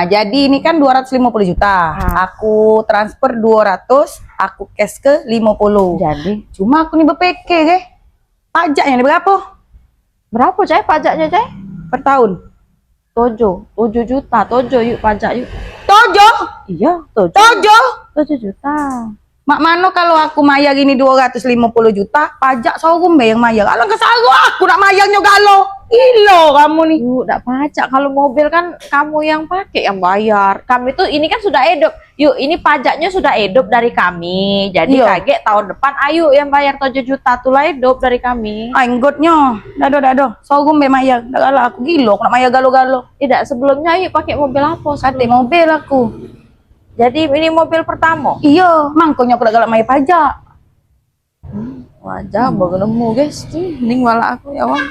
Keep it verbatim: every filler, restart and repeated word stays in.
Jadi ini kan dua ratus lima puluh juta. Ah. Aku transfer dua ratus, aku cash ke lima puluh. Jadi? Cuma aku ni be-P K ke. Pajaknyo ni berapo? Berapo, Cai, pajaknyo, Cai? Per tahun. Tujuh, tujuh juta, tujuh yuk pajak yuk. Tujuh? Iyo, tujuh. Tujuh? Tujuh juta. Mak mano kalu aku mayar ini dua ratus lima puluh juta, pajak showroom be yang mayar. Alangkah saro aku nak mayarnyo galo. Gilo kamu ni. Yuk, dak pacak. Kalu mobil kan kamu yang pake, yang bayar. Kami tu ini kan sudah edop. Yuk, ini pajaknyo sudah edop dari kami. Jadi iyo. Kagek tahun depan ayu yang bayar tujuh juta tu lah edop dari kami. Ai, enggotnyo. Dak ado, dak ado. Showroom be mayar. Dak galak aku, gilo aku nak mayar galo-galo. Idak, sebelumnyo ayu pake mobil apo? Kate mobil aku. Jadi ini mobil pertamo? Iyo, mangkonyo aku dak galak mayar pajak. Hmm, wajar baru nemu, guys. Hmm, ning walak aku, ya Allah.